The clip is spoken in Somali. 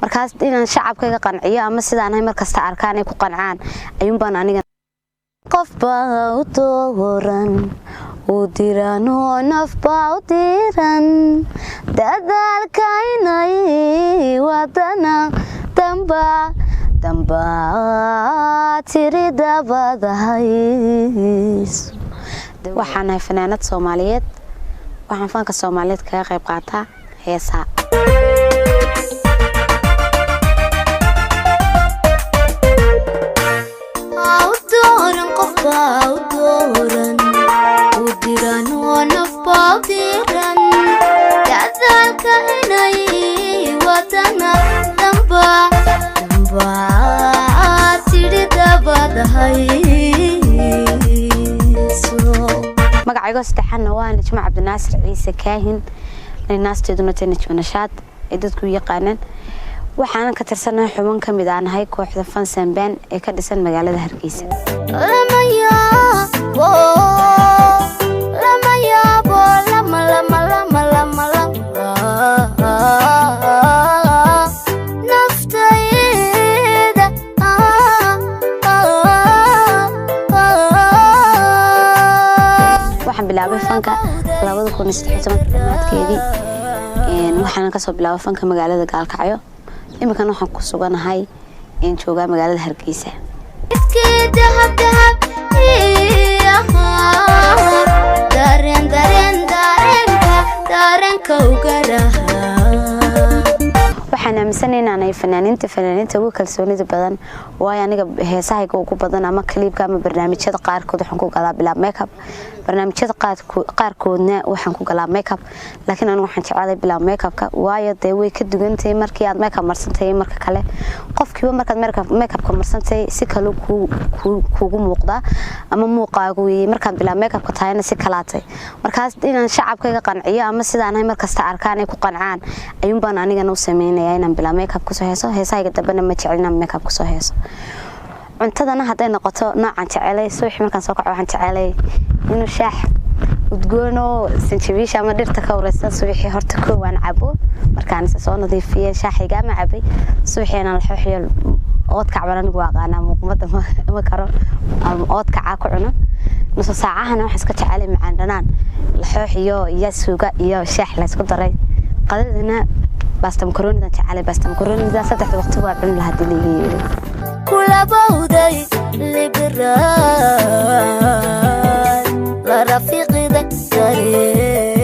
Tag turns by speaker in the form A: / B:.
A: Markaas inaan shacabkayga qanciyo ama sidaan ahay markasta arkaan ay ku qancaan ayuunbaan aniga. Qofbaa u dooran u diranoo nafbaa u diran dadaalka inay wadana damba damba tiri dabadahays. Waxaan ahay fanaanad Soomaaliyeed. Waxaan fanka Soomaaliyeed kaga qayb qaataa heesaa. Magacaygo saddexaadna waa Najmo Cabdinaasir Ciise Kaahin, naasteeduna tahay Najmo Nashaad ee dadku u yaqaanaan. Waxaanan ka tirsanahay, xubin ka mid aan ahay kooxda Fansanban ee ka dhisan magaalada Hargeysa. Waxaan bilaabay fanka 2013-ka dhammaadkeedii. Waxaana kasoo bilaabay fanka magaalada Gaalkacyo. Iminkana waxaan ku suganahay joogaa magaalada Hargeysa. Waxaan aaminsanay inaanay fanaaniinta ugu kalsoonida badan, waayo aniga heesahayga ugu badan ama clipka ama barnaamijyada qaarkood waxaan ku galaa bilaa makeup, barnaamijyada qaarkoodna waxaan ku galaa makeup. Laakiin anigu waxaan jecelahay bilaa makeupka, waayo dee way ka dugantahay markii aad makeup marsantahay. Marka kale qofkiiba markaad makeupka marsantahay si kale kuugu muuqdaa ama muuqaagu weeye, markaad bilaa makeupka tahayna si kalaatay. Markaas inaan shacabkayga qanciyo ama sidaan ahay markasta arkaan ay ku qancaan ayuunbaan anigana u sameynaya inaan bilaa makeup kusoo heeso. Heesahayga dambena ma jecel inaan makeup kusoo heeso. Cuntadana hadday noqoto noocan jecelay, subaxii markaan soo kaco waxaan jecelay inuu shaax udgoono sanjabiisha ama dhirta ka horeysa subaxii horta koow aan cabo. Markaan isa soo nadiifiye shaaxayga ama cabay, subaxii inaan laxooxiyo oodkac baan anigu aqaanaa, muuqmada ma karo ama oodkacaa ku cuno. Nuso saacahana waxaan iska jecelay macaan dhanaan laxooxiyo iyo suuga iyo shaax laysku daray. Qadadana baasta makaronidan jecelay. Baasta makaronida saddexda waqti waa cuni lahaa hadii laiga yeelo.
B: Kulabowday libiraad la rafiiqida dareen.